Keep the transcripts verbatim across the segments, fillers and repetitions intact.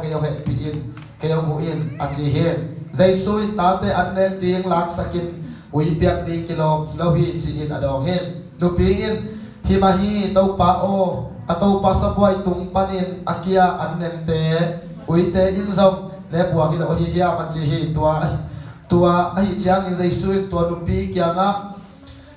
kei hong hehpih in, kei hong huh in, a ci hi. Jesu in tate an nek ding laksakin ui piak ding kilawm lo hi ci-in a dawng hi. Nupi in, hi mah hi Topa aw, a topa sabuai tung panin a kia an nengte uite in zong ne buak hi lo ahi hiam a ci hi. Tua, tua ahi ciangin Jesu in tua nupi kiangah,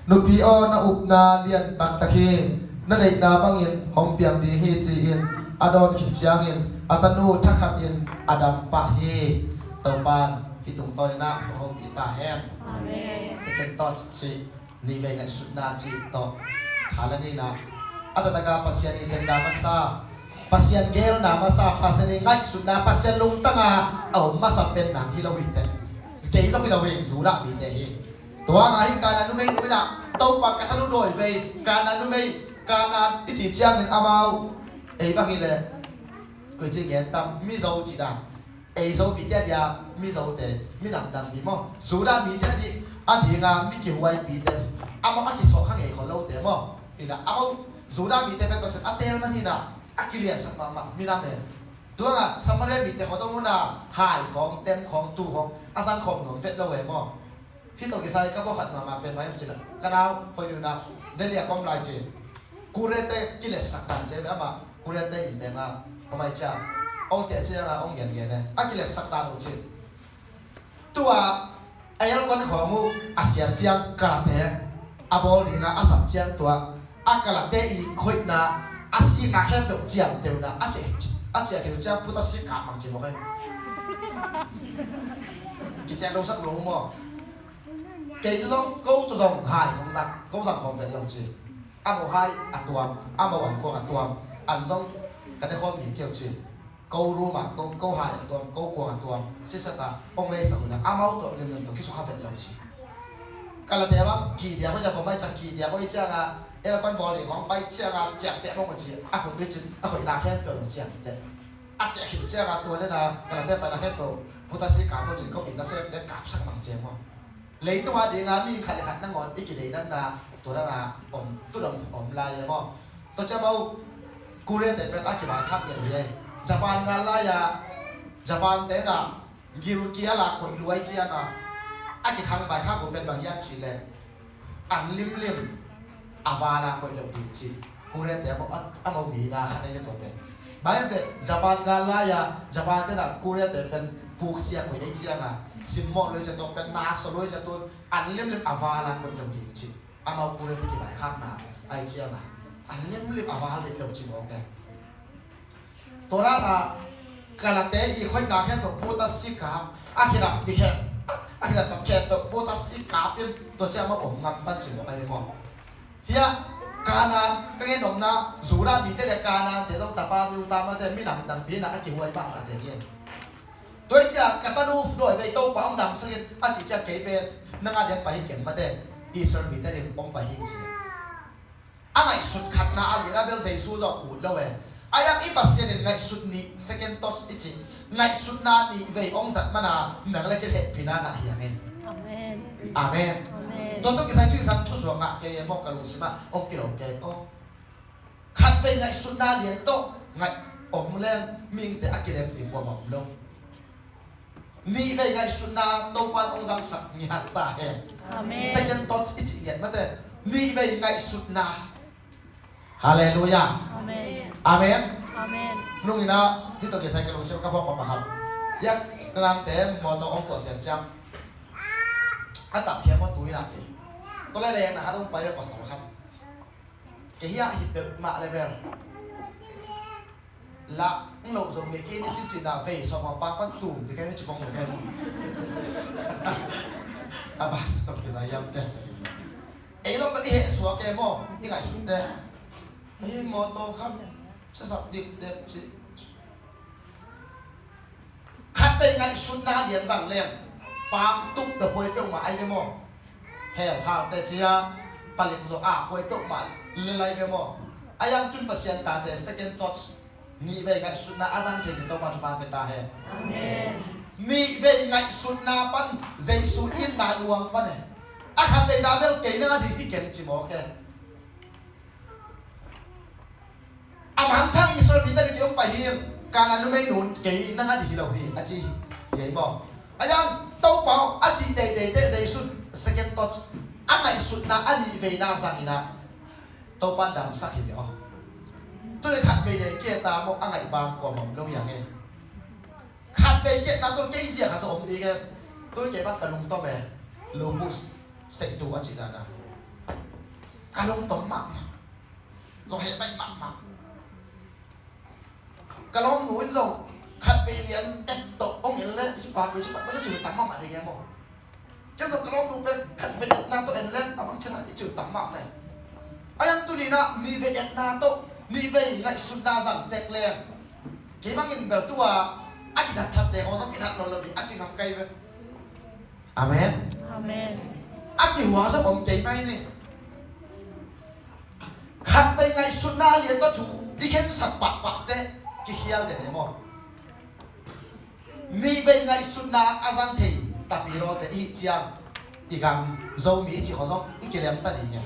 nupi aw, na upna lian taktak hi, na deihna bangin hong piang ding hi ci-in a dawn khit ciangin a tanu thakhat in a dam pah hi. Topan hih tungtawnin ah hong hopih ta hen. Amen. Second thoughts cih, nih vei ngaihsutna cih tawh tha la ni in ah, a taktak a Pasian i zengna masa, Pasian geelna masa, Pasian i ngaihsutna, Pasian lungtang a a om masa pen nang hi lo hi teh. Kei zong hi lo hi, Judah mite hi. Tua hangah hih Kanaan numei nu in ah, Topa, ka tanu dawi vei, Kanaan numei, Kanaan i cih ciangin amau, ei bang hi leh, koi ci gen tam, Mizo cih dan, ei Zomite a dia, Mizote, minam dangpi maw, Judah mite a dih, a dinga mi kihuaipite, amau a kisawh kha ngei khol lote maw. Hi in ah amau Judah mite pen Pasian a teel man hi in ah, a kiliansak mahmah minam e. Tua hangah Samaria mite khawng tawh mun a hai khawng, tem khawng, tu khawng a zang khawm nuam vet lo e maw. Hih tawh kisai ka phuak khat mahmah pen mah hiam cih leh, ka nau, hoi nu in ah Delhi a ka om lai ci, Koreate kilessak dan ci ve, amah Koreate inn teng a om ahih ciang, hong ciah ciangin hong gengen e, a kilessak dan uh ci. Tua a aircon khawng uh a siam ciang kalate a bawl dingin a sap ciang tua a kalate i khoihna, a sikna khempeuh ciamteh in ah a ciah, a ciah khit uh ciang puta sik kap mang ci mawk e. Kisiam lo sak lo maw. Kei tu zong, ko tu zong hai kong zang, kong zang khawm vet lo ci. Amau hai a tuam, amau an kuang a tuam, an zong ka ne khawm ngei kei uh ci. Ko room ah, ko, ko hai a tuam, ko kuang a tuam, sisat a hong leisak uh in ah amau tawh limlim tawh kisukha vet lo ci. Kalate bang kihdiak uh ciang, khawm ahih ciang kihdiak uh ahih ciangin, aircon bawl ding khawng pai ciangin ciamteh mawk uh ci. A khut uh cin, a khoihna khempeuh ciamteh. A ciah khit uh ciangin tua in ah kalate paina khempeuh puta sik kap uh cin, ko inn nasemte kapsak mang ci maw. Leitung a dinga mi khat le khat nangawn i kideih dan a, tua dan a om, tu dong om lai e maw. Tua ciang amau Koreate pen a kivaikhak ngiat hi e. Japan ngal lai-a, Japante in ah gilkial a koih luai ciangin a kikhang vaikhak uh pen bang hiam cih leh, an limlim a val a koih loh ding ci. Koreate amau, amau ngeina khat ahi ve tua pen. Bang hiam cih leh Japan ngal lai-a, Japante in ah Koreate pen puksiat koih ahih ciangin, simmawh luai ciang tua pen, na suak luai ciang tua, an limlim a val a koih loh ding ci. Amau Koreate kivaikhakna ahih ciangin, an limlim a val ding lo ci mawk e. Tua dan a kalate i khoihna khempeuh puta sik kap, a khedap ding khempeuh, a khedap zat khempeuh puta sik kap in, tua ciang amau om ngam pan ci mawk ahi maw. Hiah Kanaan, ka gen nopna, Judah mite le Kanaante zong tapa, mi u, tamate, minam dangpi in ah a kihuai pah mahte hi. Tua ahih ciang ka tanu dawi vei, Topa hong damsak in a cih ciang kei pen nang a diang pai hi keng, mate, Israel mite ding hong pai hi ci. A ngaihsut khatna a lian a bel Jesu zong ut lo e. A yang i Pasian in ngaihsut nih, second thoughts i cih, ngaihsutna nih vei hong zat man a nang le kei hehpihna ngah hi hang e. Amen. Amen. Amen. Tua tawh kisai Thuthang thu suak ngah kei e maw, ka lungsim ah hong kilo kei aw. Khatvei ngaihsutna lian tawh ngaih om leng mihingte a kilem ding kuamah om lo. Nihvei ngaihsutna Topa'n hong zangsak ngiat ta hen. Amen. Second thoughts i cih ngiat mate. Nihvei ngaihsutna. Halleluiah. Amen. Amen. Amen. Nung in ah, hih tawh kisai ka lungsim ka phuak pah khat. Yak ka ngangte mawtaw hong tuah sian ciang, a tap khiam maw tu in ah kei. Tua leh leng na hat hong pai a pasal khat. Kei hiah hi peuhmah le bel. Lah, ng loh zo ngei kei ni cincin ah vei sawm a pang pan tum ti kei ni ci bang lo kei. A bang tawh kizai hiam te. Ei zong ka ti heh suak kei maw, i ngaihsut te. Ei mawtaw khat, sa sak dik dek ci. Khatvei ngaihsutna lian zang leng, pang tuk ta phuai peuhmah ai ve maw. Hell hal te cia, paling zaw a phuai peuhmah le lai ve maw. A yang tun Pasian tate second thoughts, nihvei ngaihsutna a zang thei ding Topa thupha pe ta hen. Amen. Nihvei ngaihsutna pan Jesu itna luang pan e. A khatveina bel kei nang a ding hi keng ci mawk e. A mangthang Israel mite ding hong pai hi. Kanaan numeinu in kei nang a ding hi lo hi a ci hi, hi ei maw? A yang Topa aw a cih teitei teh Jesu second thought, a ngaihsutna a nihveina zangin ah Topa in damsak hi ve aw. Tuni khatvei le kei ta maw a ngaih bang kuamah om lo hi ang e. Khatvei kei na tun kei zia kha sa om ding e. Tun kei bang ka lungtom e. Lupus seitu a cih dan a ka lungtom mahmah. Zong heh baih mahmah. Ka lawmnu in zong khatvei lian et tawh hong en le i pa koi ci pa na ci tam mahmah ding e maw? Kei zong ka lawmnu pen khatvei etna tawh en le a bang cina i ci tam mahmah e. A yang tuni na nihvei etna tawh nihvei ngaihsutna zang tek le kei bangin bel tua a kithatthatte hong zong kithat nawn lo ding a ci ngam kai ve. Amen. Amen. A kihua zong om kei mai ni. Khatvei ngaihsutna lian tawh thu i khensat pahpah teh kikhial den e maw? Nihvei ngaihsutna a zang thei tapi lawte i hih ciang i gam Zomi i cih khawng zong i kilem ta ding e.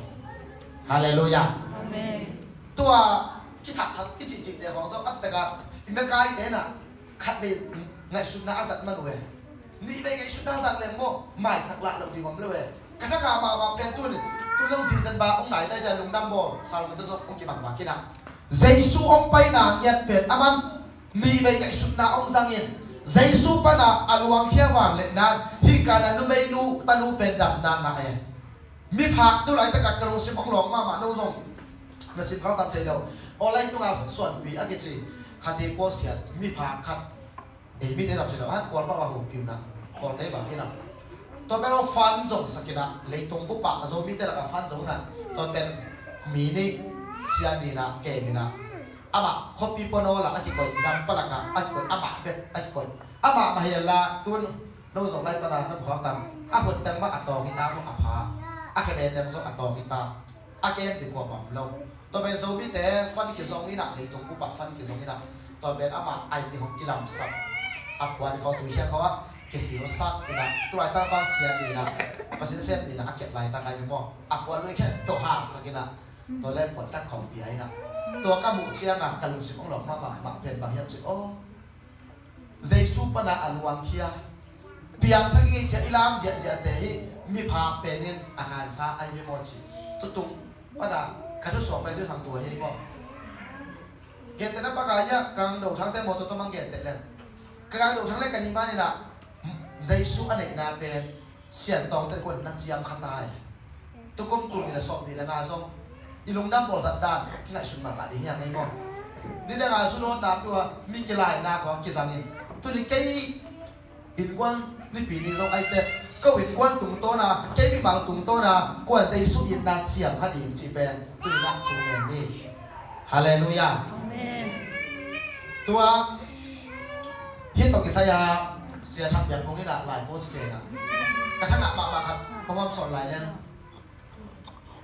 Halleluiah. Amen. Tua kithatthat i cihcihte khawng zong a takah i makaite na khatvei ngaihsutna a zat man uh e. Nihvei ngaihsutna zang leng maw maisak lah lo ding om lo e. Ka sa ngah mahmah pen tun tun long December hong nai tai cian lungdam bawl salmon tawh zong hong kibang bang kinah Jesu hong paina ngiat pen a man nihvei ngaihsutna hong zangin Jesu pana a luangkhia vangliatna in hih Kanaan numeinu tanu pen damna ngah e. Miphak tu laitakah ka lungsim hong lawng mahmah no zong na sim khau tam thei lo. Online tungah suanpi a kici khati pawsiat miphak khat ei mite tam thei lo a Kawlpau a hupiuna Kawlte bang hinah tua pen aw fan zong sakinah leitung bupah a Zomite lakah fan zong inah tua pen mi nih sia ninah keminah amah khuapi pua naw lah a kikoih, gam palakah a kikoih, amah bek a kikoih. Amah mah hial lah tun no zong lai pana na bukhak tam a hutteng mah a tawng hita maw a pha a khebe teng zong a tawng hita. A kem ding kuamah om lo. Tua pen Zomite fan kizong inah leitung bupah fan kizong inah tua pen amah aih ding hong kilamsak a puan khawh tui hiak khawh ah kisilsak inah tu laitak bang sia dinah Pasian sem dinah a kep laitak ai maw a puan lui khek tawh hangsak inah tua le puan tak khawng pia inah tua ka muh ciangah ka lungsim hong lawng mahmah mah pen bang hiam cih aw Jesu pana a luangkhia piangthak i ngei ciah i lam ziahziahte hi miphak penin a khansa ai mi maw ci tutung pana ka thusuak pai tu sang tua hi maw? Gentehna paka ia kang do thangte maw toto mang genteh leng ka kang do thang le ka ni maninah Jesu a neihna pen siantawngte kuan na ciam kha tai. Tukum kum ina sawm dih le nga zong i lungdam bawlzat dan kingaihsun mahmah ding hiang ei maw? Nidanga zu lawtna piua mi kilaina khawng kizangin tuni kei innkuan nipi ni zong aite ko innkuan tungtawna kei mimal tungtawna kuan Jesu itna ciam kha ding cih pen tuninah thu ngen ni. Halleluiah. Amen. Tua hih tawh kisai a Sia Thang Biak Bung inah lai post kena ka thangah mahmah khat hong om sawn lai leng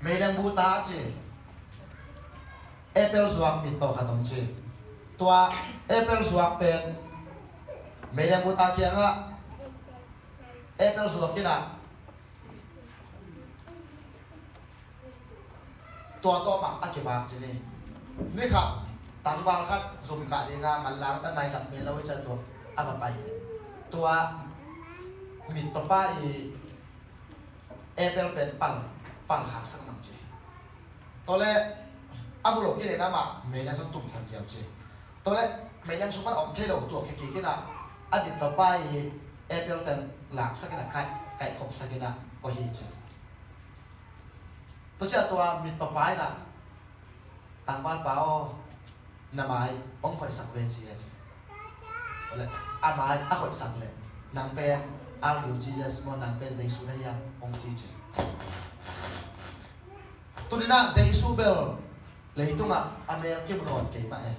meileng buta a ci. Apple zuak mit tawh khat om ci. Tua apple zuak pen meileng buta kiangah apple zuak inah tua tawh mah a kivak ci ni. Ni khat tangval khat zum kah dinga manlang ta nai lam mel lo i ca tua a va pai ni. Tua mit tawpa i apple pen pal pal khaksak mang ci. Tawle a bul lo kile na mah meina sung tumsan ziau ci. Tawle meina sung pan om thei lo tua khe kik ina a mit tawpa i apple ten laksak ina kai kai khopsak ina ko hi ci. Tua cia tua mit tawpa ina tangvalpa aw na mai hong khoihsak ve ci a ci. Tua le a mai a khoihsak le nang pen I'll do Jesus maw nang pen Jesu na hiam hong ci ci. Tuninah Jesu bel leitungah a mel kimu nawn kei mah e.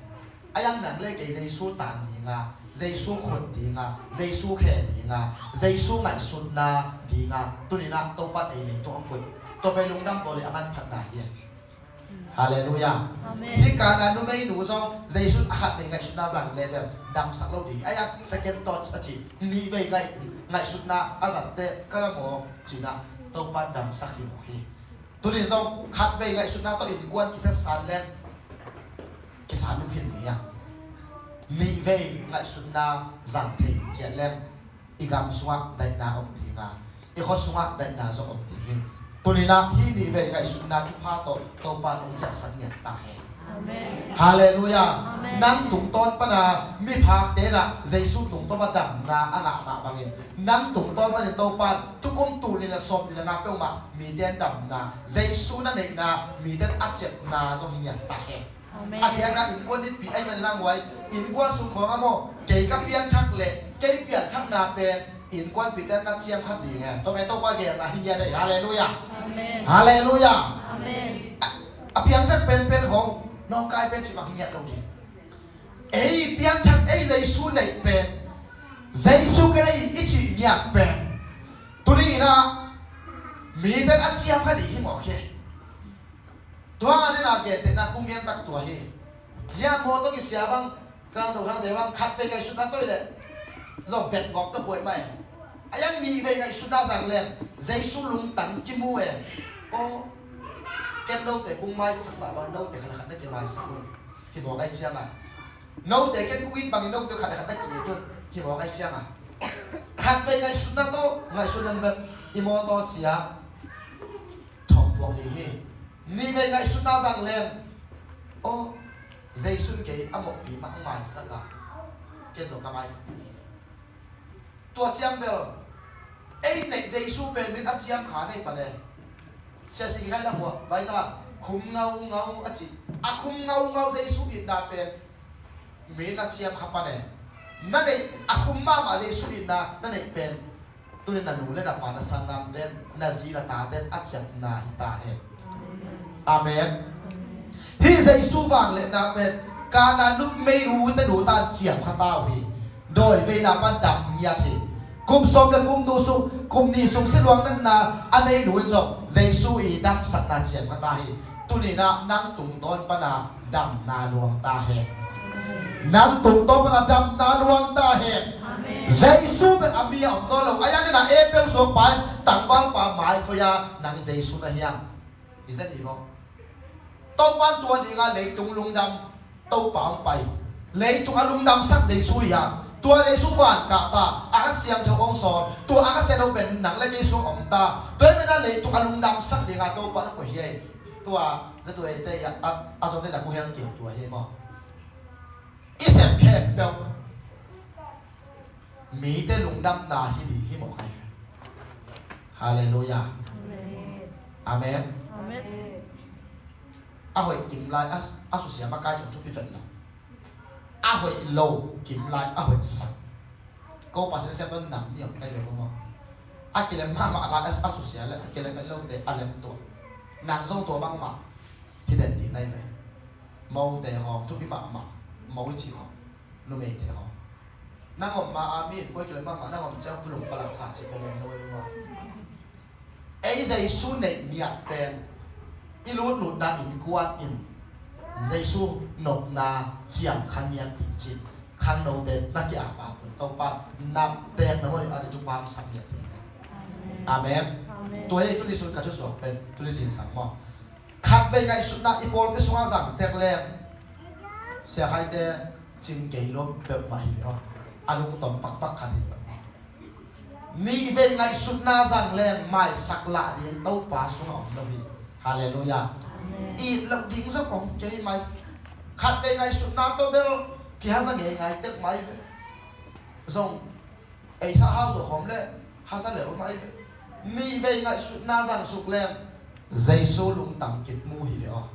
A yang nang le kei Jesu tang dinga Jesu khut dinga Jesu khe dinga Jesu ngaihsutna dinga tuninah Topan ei leitung a kut Topa ei lungdam bawl i a manphatna hi e. Halleluiah. Amen. Hi kana numeinu zong Jesu a khat vei ngaihsutna zang le bel damsak lo ding a yang second thoughts a ci nih vei ngaih ngaihsutna a zatte ka la maw cinah Topan damsak hi mawk hi. Tuni zong khatvei ngaihsutna tawh innkuan kisatsan leng kisan lukhin ni a Nihvei ngaihsutna zang thei ciat leng i gam sungah daihna om ding a, i khua sungah daihna zong om ding hi. Tuni-in ah hih nihvei ngaihsutna thupha tawh Topa in hong ciahsak ngiat ta hen. Amen. Halleluiah. Amen. Nang tungtawn pana miphakte in ah Jesu tungtawn pana damna a ngah mah bangin, nang tungtawn panin Topa in tukum tul nih le sawmnih le nga peuhmah mite in damna, Jesu na neihna mite in a ciapna zong hi ngiat ta hen. Amen. A ciangin innkuan nipi ahih manin a nguai, innkuan sung khawng ah maw, kei ka pianthak leh kei pianthakna pen innkuanpihte in na ciam kha ding e. Tua pen Topa geelna hi ngiat e. Halleluiah. Amen. Halleluiah. Amen. A, a piangthak penpen khawng nawngkai pen cih bang hi ngiat lo ding. Ei piangthak, ei Jesu neih pen, Jesu ka nei i cih ngiat pen, tuni-in ah mite in a ciam kha ding hi mawk hi. Tua a nina gentehna kong gensak tua hi. Hia mawtaw kisia bang, kangto thangte bang, khatvei ngaihsutna tawh leh zong bet ngawp tawh huai mah e. A yang nihvei ngaihsutna zang leng Jesu lungtang kimu e. Aw, ken note kong maisak mah bang, note khat le khat na kimaisak un. Hi mawk ahih ciangin, note ken kong it bangin note khat le khat na ki-it un. Hi mawk ahih ciangin, khatvei ngaihsutna tawh ngaihsut leng bel i mawtaw sia, thong puak ding hi. Nihvei ngaihsutna zang leng, aw, Jesu in kei a mawhpi mah a maisak a, ken zong ka maisak ding hi. Tua ciang bel ei neih Jesu pen min a ciam kha nei pan e. Sia Sing Khai la huah bai ta, khum ngaungau a ci. A khum ngaungau Jesu itna pen min a ciam kha pan e. Na neih a khum mahmah Jesu itna na neih pen, tuni na nu le na pa, na sanggamte, na zi na tate a ciamna hi ta hen. Amen. Hih Jesu vangliatna pen Kana numei nute nu tan ciam kha ta uh hi. Dawi veina pan dam ngiat hi. Kum sawm le kum nu sung, kum nih sung siluang natna a nei nu in zong Jesu i damsakna ciam kha ta hi. Tuni-in ah nang tungtawn pana damna luang ta hen. Nang tungtawn pana damna luang ta hen. Amen. Jesu bel a mi a om nawn lo. A yang nina Abel suakpa in tangvalpa mai khoi-a nang Jesu na hiam? Hi zen hi vaw. Topa in tua dinga leitung lungdam Topa hong pai. Leitung a lungdamsak Jesu hi a, tua Jesu van kah ta, a Kha Siangtho hong sawl, tua a Kha Siangtho pen nang le kei sung om ta. Tua hi mena leitung a lungdamsak dinga Topa na koih hi ei. Tua zato eite a, a, a zon nena ku hel keu tua hi maw. I sep khempeuh mite lungdamna hi ding hi mawk hi. Halleluiah. Amen. Amen. Amen. A hoih kim lai a, a susia makai zong thupi vet lo. A hoih lo kim lai a hoih sak. Ko Pasian siam don nam ni om kai ve maw. A kilem mahmah lai a, a susia le a kilem het lote a lem tua. Nang zong tua bangmah hi den ding nai ve. Mote hawng thupi mahmah. Mo i ci hawng. Numeite hawng. Nang om ma a mi in koi kilem mahmah, nang om ciang pulung palang sa ci pen om lo i maw. Ei Jesu neih ngiat pen i lutlutna innkuan in Jesu nopna ciam kha ngiat ding ci. Khangnote na ki-ap a pun Topa naptek na mawh ding a ding thupha hong sak ngiat ding. Amen. Amen. Tua hi tuni sun ka thusuak pen tuni zingsang maw. Khatvei ngaihsutna i pawlpi sungah zang tek leng Sia Khaite cing kei lom peuhmah hi ve aw. A lungtom pakpak khat hi ve aw. Nihvei ngaihsutna zang leng maisak lah ding Topa sungah om lo hi. Halleluiah. Amen. It loh ding zong om kei mai. Khatvei ngaihsutna tawh bel kihaza ngeingai tek mai ve. Zong ei sa hau zo khawm le hasa lel mai ve. Nihvei ngaihsutna zang suk leng Jesu lungtang kit mu hi ve aw.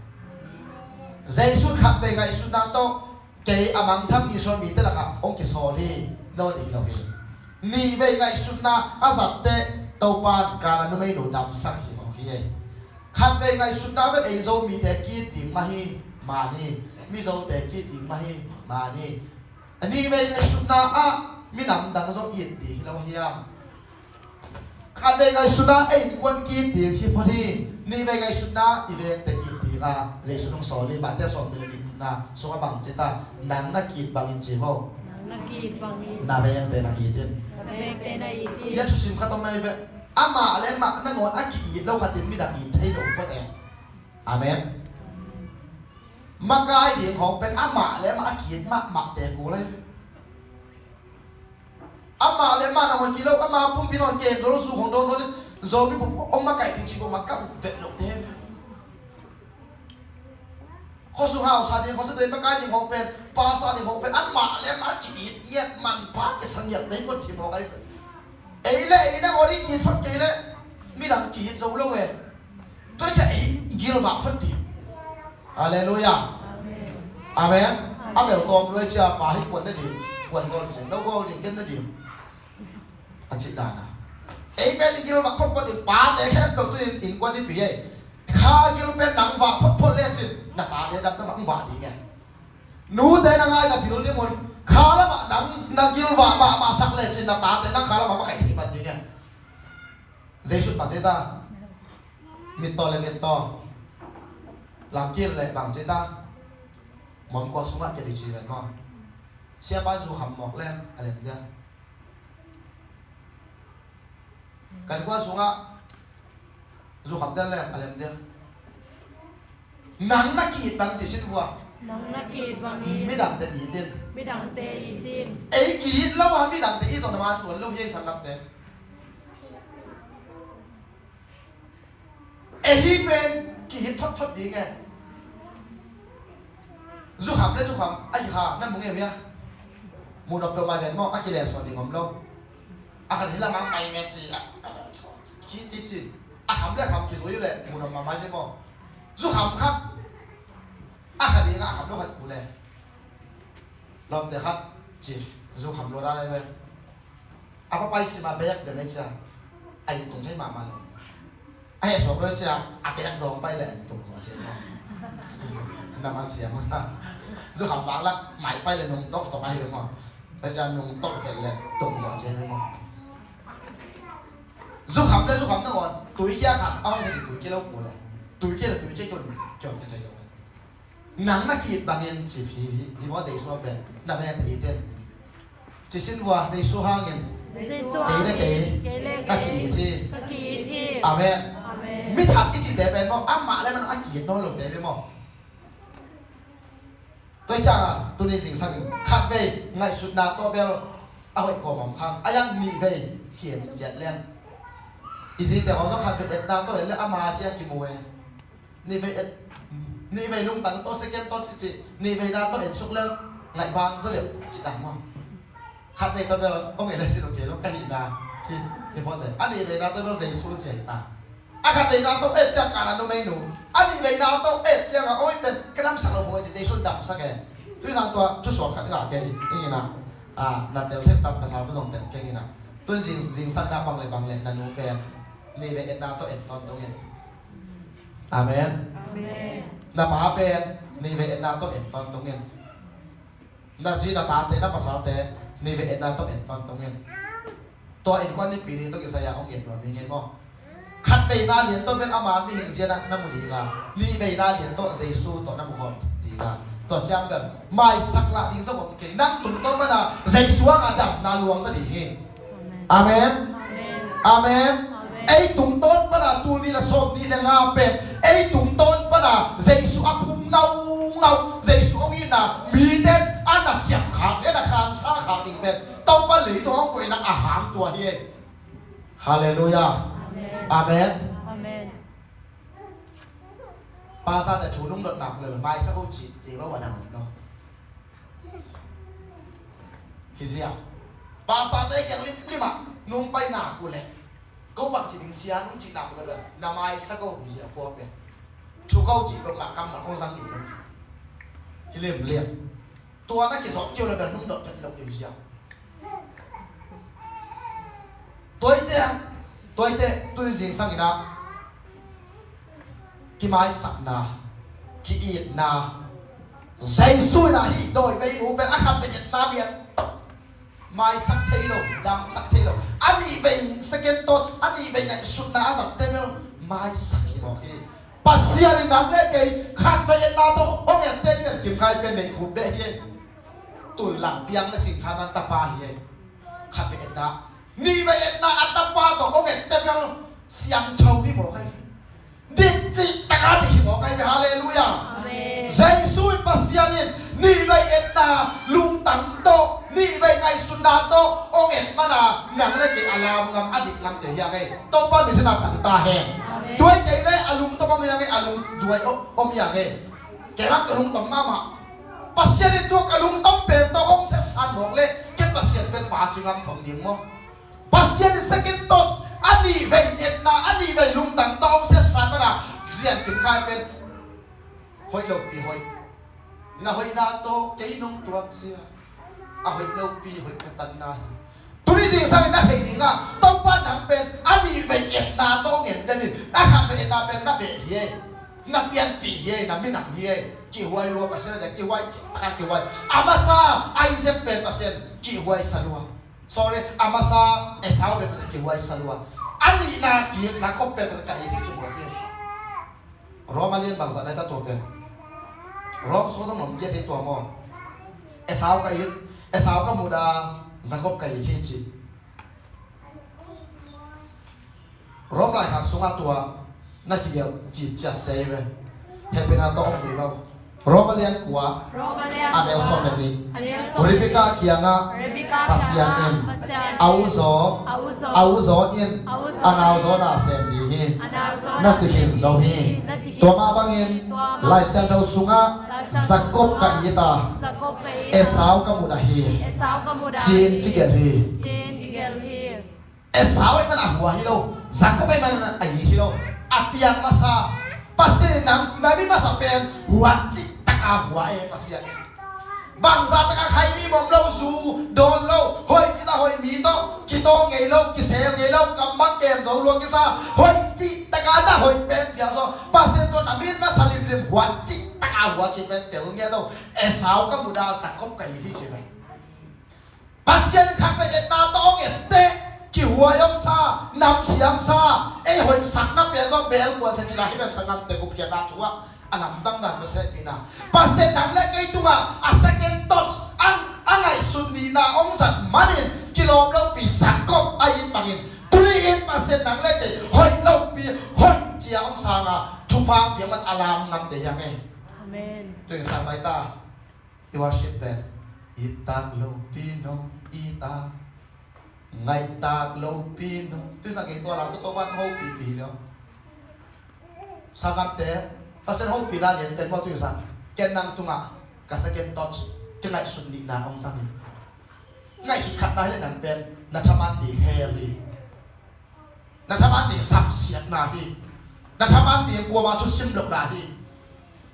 Jesu khatvei ngaihsutna tawh kei a mangthang Israel mite lakah hong kisawl hi, no ding hi lo hi. Nihvei ngaihsutna a zatte Topa in Kana numeinu damsak hi mawk hi. Khatvei ngaihsutna bel ei Zomite ki-it ding mah hi mani, Mizote ki-it ding mah hi mani. Nihvei ngaihsutna ah minam dang zong it ding hi lo hiam? Khatvei ngaihsutna ei innkuan ki-it ding hi phot hi. Nihvei ngaihsutna i vengte it ding a Jesu hong sawl hi. Mate sawm nih le nih na sungah bang ci ta, nang na ki-it bangin ci vo. Nang na ki-it bangin. Na vengte na it in. Na vengte na it in. Hia thusim khat om mai ve. Amah le amah nangawn a ki-it lo khatin midang it thei lo phot e. Amen. Makai ding khawng pen amah le amah a ki-it mahmah te kul ahi ve. Amah le amah nangawn kilo, ama pumpi nangawn kem zo lo, suk hong dawn lo, Zomi bup hong makai ding cih bup mah ka up vet loh te ve. Khuasung hausa ding, khuasung ding, makai ding khawng pen, pastor ding khawng pen amah le amah ki-it ngiat manpha kisa ngiat dei phot hi mawk ahi ve. Ei le ei nangawn i ki-it phot kei leh midang ki-it zo lo e. Tua ciang ei gilvah phot ding. Halleluiah. Amen. A bel tawm luai cia pa hi kuan na ding, kuan gol ding, no gol ding ken na ding. A cih dan a. Ei pen i gilvah phot phot ding, pate khempeuh tu in innkuan i pi ei. Kha gil pen nang vah phot phot le cin, na tate dam dam ang vah ding e. Nute na ngai na bil ding un, kha lamah nang na gilvah mahmah sak le cin, na tate nang kha lamah makaih thei pan ding e. Jesuh bang ci ta? Mittaw le mittaw. Lamkil le bang ci ta? Mawmkuak sungah kei ding ci ven maw? Siapa zu kham mawk le a lem dia. Kan kua sungah zu kham tel le a lem dia. Nang na ki-it bang ci sin vua. Nang na ki-it bangin. Midangte it in. Midangte it in. Ei ki-it lo a midangte it zong na man tuan lo hi ei sanggamte. Ei hi pen ki-it photphot ding e. Zukham le zukham a hi kha na mu nge hia? Mu nop peuhmah ven maw, a kilehsuah ding om lo. A khat hi lamah pai ve ci a, ci ci ci. A kham le kham kizui le mu nop mahmah ve maw. Zukham khat a khat ding a kham lo khat mu le. Lawmte khat ci zukham lo dan ai ve. A pa pai sima bek den ai cia. A in tung thei mahmah lo. A heh suak lo cia a bek zawng pai le a in tung lo cia. Na man cia maw na. Zukham bak lak mai pai le nung tok tok ai ve maw. Tua cia nung tok vel le tung lo cia ve maw. Zukham le zukham na ngon tui kia khat a hong hei tui kia lo ku le. Tui kia le tui kia kion kion ka cai lo. Nang na ki-it bangin ci hi hi hi maw Jesu a pen na ve ta hi ten. Ci sin vua Jesu hangin. Jesu kei le hangin, kei, kei le ka kei, ki-it hi. Ka ki-it hi. Amen. Amen. Mi that i cihte pen maw amah le man a ki-it nawn lote ve maw. Tua hi ciangin tuni zingsangin khatvei ngaihsutna tawh bel a hoih kawm om khang a yang nihvei ki-en kiat leng. I zite hawng zong khatvei etna tawh en le ama sia kimu e. Nihvei et, nihvei lungtang tawh second tawh cih cih nihveina tawh en suk leng ngaih bang zaw leh cih dan maw? Khatvei tawh bel hong en le sin uh kei zong ka hihna hi, hi pawte a nihveina tawh bel Jesu sia hi ta. A khatveina tawh et ciang kana numeinu a nihveina tawh et ciang a oi pen ka damsak lo hong e ci Jesu damsak e. Tui zang tua thusuak khat ngah kei ing ina. Na tel thei tam ka sa pu zong tel kei ina. Tun zing, zingsang na bang le bang le na nu pen nihvei etna tawh en tawntung in. Amen. Amen. Na pa pen nihvei etna tawh en tawntung in. Na zi na tate na pasalte nihvei etna tawh en tawntung in. Tua innkuan nipi ni tawh kisai a hong gen nuam hi ngei maw? Khatveina lian tawh bek ama mihing zia na mu ding a, nihveina lian tawh Jesu tawh na mu khawm ding a, tua ciang bel maisak lah ding zong om kei. Nang tungtawn mana Jesu hanga damna luang ta ding hi. Amen. Amen. Amen. Ei tungtawn pana tul nih le sawm nih le nga pen ei tungtawn pana Jesu a khum ngaungau, Jesu hong itna mite a na ciam khak, a na khansa khak ding pen Topa leitung hong koihna a hang tua hi. Halleluiah. Amen. Amen. Pastor te thu lungdotna kul le maisak ho ci ding lo a dang lo. Hi zia. Pastor te kiang limlim ah nung pai nak uh le. Ko bang ci ding sia nung ci nak uh le bel na maisak uh hi zia kua pe. Thu ko ci bang ma kam ma kong sang ki nung. Hi limlim. Tua na kizawh kio le bel nung dot vet lo hi zia. Tua i ciang, tua i te, tuni zingsang ina. Kimaisakna, ki-itna. Jesu ina hih dawi vei nu pen a khat vei etna lian. Maisak thei lo, damsak thei lo. A nih vei second thoughts, a nih vei ngaihsutna a zat te bel maisak hi mawk hi. Pasian in nang le kei khat vei etna tawh hong en te lian kim khai pen neih khup beh hi. Tul lang piang na cing kha man tapa hi. Khat vei etna. Nih vei etna a tapa tawh hong en te bel siangtho hi mawk ai. Dik cih taka dik hi mawk ai. Halleluiah. Amen. Jesu Pasian in nihvei etna lungtang tawh, nihvei ngaihsutna tawh hong et mana nang le kei a lam ngam, a dik ngamte hi a ngei. Topa min sinah tang ta hen. Amen. Duai kei le a lungtang om hi a ngei, a lungduai om hi a ngei. Kei bang ka lungtang mahmah. Pasian in tua ka lungtang pen tawh hong siasan mawk le ken Pasian pen pa ci ngam thong ding maw? Pasian in second thoughts, a nihvei etna, a nihvei lungtang tawh hong siasan mana Zian Kim Khai pen hoih lopi hoih. Na hoihna tawh kei nong tuam sia. A hoih lopi hoih ka tanna hi. Tuni zingsang in na theih ding a, Topa nang pen a nihvei etna tawh ngen den in, a khatvei etna pen na beh hi ei. Na pianpih hi ei, na minam hi ei. Kihhuai lua Pasian a dia, kihhuai cih taka kihhuai. A masa Isaac pen Pasian kihhuai sa lua. Sorry, a masa Esau pen Pasian kihhuai sa lua. A nihna kihik Jacob pen Pasian ka it hi ci lua hi. Rom a lian bangzah na hi ta tua pen. Rom sung zong nom bia thei tua maw? Esau ka it, Esau ka muda, Jacob ka it hi ci. Rom laikhak sungah tua na kigelh citciat sei ve. Hehpihna tawh hong zui lo. Rom a lian kua, a neu sawm le nih. Rebekah kiangah Pasian in a uzaw, a uzaw in a nauzaw na sem ding hi, na ci khin zo hi. Tua mah bangin Lai Siangtho sungah Jacob ka it a, Esau ka mudah hi, ci-in kigelh hi. Esau ahih manin a hua hi lo, Jacob ahih manin a it hi lo. A piang masa Pasian in nang na mi masa pen huat cih taka hua e Pasian in. Bangzah taka khaini bawm lo, zu dawn lo, hoih cih taka hoih mi tawh kitawng ngei lo, kisel ngei lo, kam bang kem zo lua kisa, hoih cih taka na hoih pen piang zo. Pasian tawh na mi masa limlim huat cih taka hua cih pen tel ngiat lo. Esau ka mudah, Jacob ka it hi ci ve. Pasian khat na etna tawh hong etteh, kihuai hong sa, namsiang sa, ei hoihsakna pia zong bel muan sa cila hi ve. Sanggamte, gupkhiatna thu ah a lamdang dan Pasian hehpihna. Pasian nang le kei tungah a second thoughts, a, a ngaihsut nihna hong zat manin kilawm lopi Jacob a it bangin tuni in Pasian nang le kei hoih lopi hoih cia hong sanga thupha hong piak man a lam ngamte hi a ngei. Amen. Tun sang mai ta. I worship pen, it tak lopi nong it a, ngaih tak lopi nong. Tui sang kei tua la tu Topa hong hopihpih hi lo. Sanggamte, Pasian hopihna lian pen maw tui sang. Ken nang tungah ka second thought, ka ngaihsut nihna hong sang hi. Ngaihsut khatna hi le nang pen na thaman ding hell hi. Na thaman ding samsiatna hi. Na thaman ding kuama thusim lohna hi.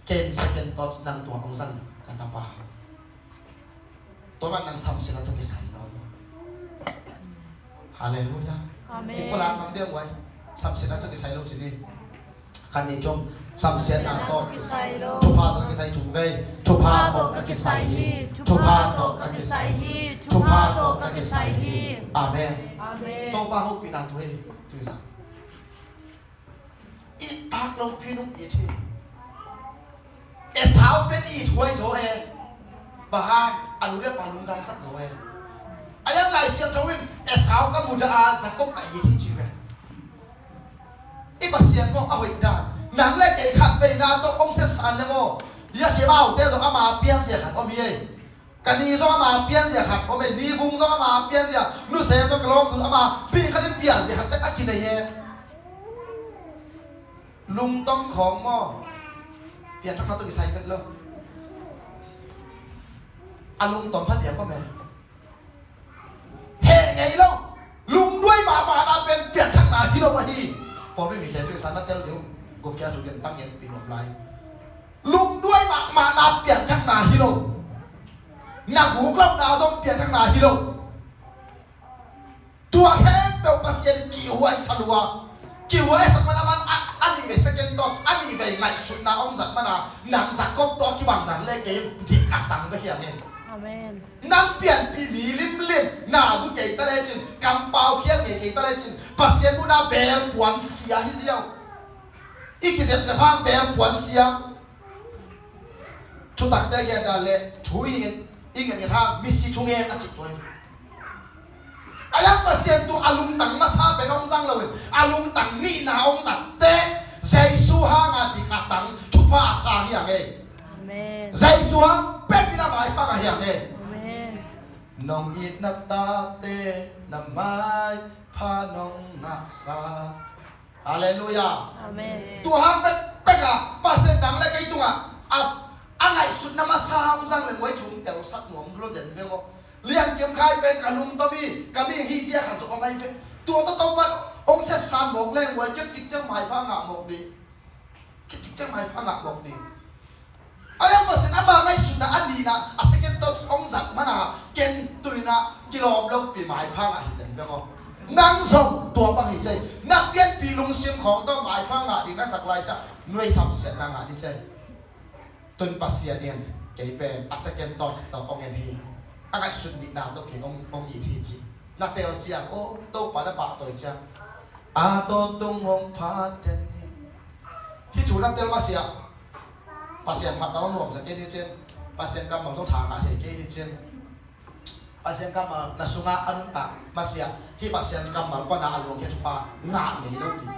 Ken second thoughts nang tungah hong zang ka tapa. Tua man nang samsiatna tawh kisai lo. Halleluiah. Amen. I pulak nang ding uai. Samsiatna tawh kisai lo ci ni. Khat nih thum, samsiatna tawh, thupha tawh ka kisai thum vei, thupha tawh ka kisai hi, thupha tawh ka kisai hi, thupha tawh ka kisai hi. Amen. Amen. Topa hopihna thu hi, thu hi sa. It tak lopi nong it hi. Esau pen it huai zaw e. Bang hang, a nu le pa lungdamsak zaw e. A yang Lai Siangtho in Esau ka mudah a, Jacob ka it hi ci ve. I Pasian maw a hoih dan. Nang le kei khat veina tawh hong siasan le maw. Ia siamaute zong ama pianzia khat om hi ei. Ka ni zong ama pianzia khat om ei. Ni vung zong ama pianzia. Nuse zong ka lawm tu ama pi khat in pianzia khat tek a kinei e. Lungtom khawng maw. Pianthakna tawh kisai vet lo. A lungtom phat ia kawm e. Heh ngei lo. Lungduai mahmahna pen pianthakna hi lo ahi. Pawlpi mite tui sa na tel deuh. Gupkhiatna thu lian tang ngen pi nuam lai. Lungduai mahmahna pianthakna hi lo. Na guk lohna zong pianthakna hi lo. Tua khempeuh Pasian kihhuai sa lua. Kihhuai sak mana man a, a nih vei second thoughts, a nih vei ngaihsutna hong zat mana nang Jacob tawh kibang nang le kei dik a tang bek hi a ngei. Amen. Nang pianpih mi limlim, na gu kei ta lecin, kampau khial ngei kei ta lecin, Pasian muhna bel puan sia hi ziau. I kizepzep hang bel puan sia. Thutakte gen dan le thu i ngen, i ngen ngen hang misi thungen a cih tua hi. A yang Pasian tu a lungtang masa pen hong zang loin a lungtang nihna hong zatte Jesu hanga dik a tang thupha a sang hi a ngei. Amen. Jesu Tuang pekin a maipha ngah hi hang e. Amen. Nong itna tate na maipha nong ngahsa. Halleluiah. Amen. Tua hang pekpek a Pasian nang le kei tungah a, a ngaihsutna masa hong zang le muai chung telsak nuam lo zen veng aw. Lian Kim Khai pen ka lungtom hi, ka mi hi zia kha zong hong ai ve. Tua tawh Topa hong setsan mawk leng muai kem cikciang maipha ngah mawk ding. Kem cikciang maipha ngah mawk ding. A yang Pasian ama ngaihsutna a nihna a second thoughts hong zat mana ken tuninah kilawm lopi maipha ngah hi zen veng aw. Nang zong tua bang hi cei. Na pianpi lungsim khawng tawh maipha ngah ding na sak laisa nuai samsiatna ngah ni cei. Tun Pasian in kei pen a second thoughts tawh hong en hi. A ngaihsut nihna tawh kei hong, hong it hi ci. Na tel ciang, aw, Topa na pahtawi ciang a tawtung hong phaten hi. Hih thu na tel masiah Pasian phatna hong nuamsa kei ni cin. Pasian kammal zong tha ngah thei kei ni cin. Pasian kammal na sungah a nuntak masiah hih Pasian kammal pana a luangkhia thupha ngah ngei lo ding.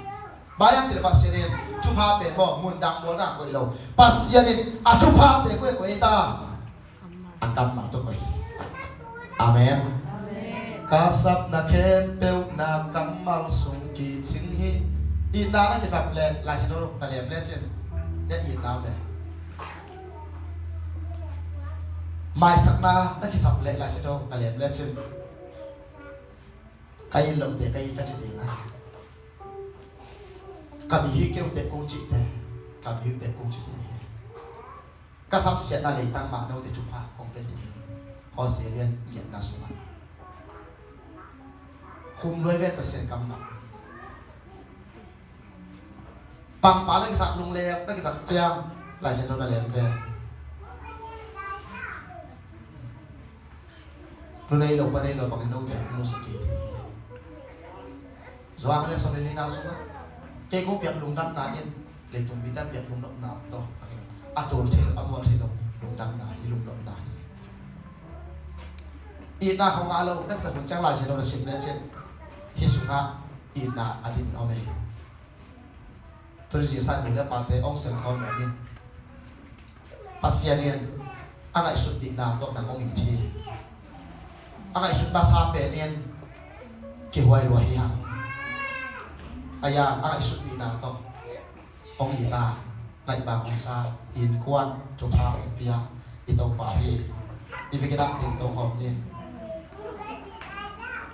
Bang hiam cih leh Pasian in thupha pen maw mundang mualna koih lo. Pasian in a thuphate koih koih ta. A kammal tawh koih. Amen. Ka sapna khempeuh na kammal sung kicing hi. Itna na kisap leh Lai Siangtho na lem lecin. Ya itna om e. Maisakna na kisap leh Lai Siangtho na lem lecin. Ka it lote ka it ka ci ding a, ka mi hi keute kong cihte, ka mi hite kong ci ding hi. Ka samsiatna leitang mah note thupha kong pia ding hi. Hosea lian giatna sungah khum luai ven Pasian kammal. Pangpa na kisak lunglek na kisak ciang Lai Siangtho na lem ve. Nu nei lo pa nei lo bangin note nu suk kei ding hi. Johan le Samaria na sungah kei ko piak lungdamna in leitung mite piak lungnopna tawh a tul thei lo a mual thei lo lungdamna hi lungnopna hi. Itna khong a lo na kisak hun ciang Lai Siangtho na sim lecin hih sungah itna a dim in om e. Tuni zingsang nu le pate hong sem khawm nuam in. Pasian in a ngaihsut dihna tawh nang hong it hi. A ngaihsut masa pen in kihuai lua hi hang. A ya a ngaihsut dihna tawh hong it a, ngaih bang hong sa, innkuan thupha hong pia i Topa hi. I vekin ah dingto khawm ni.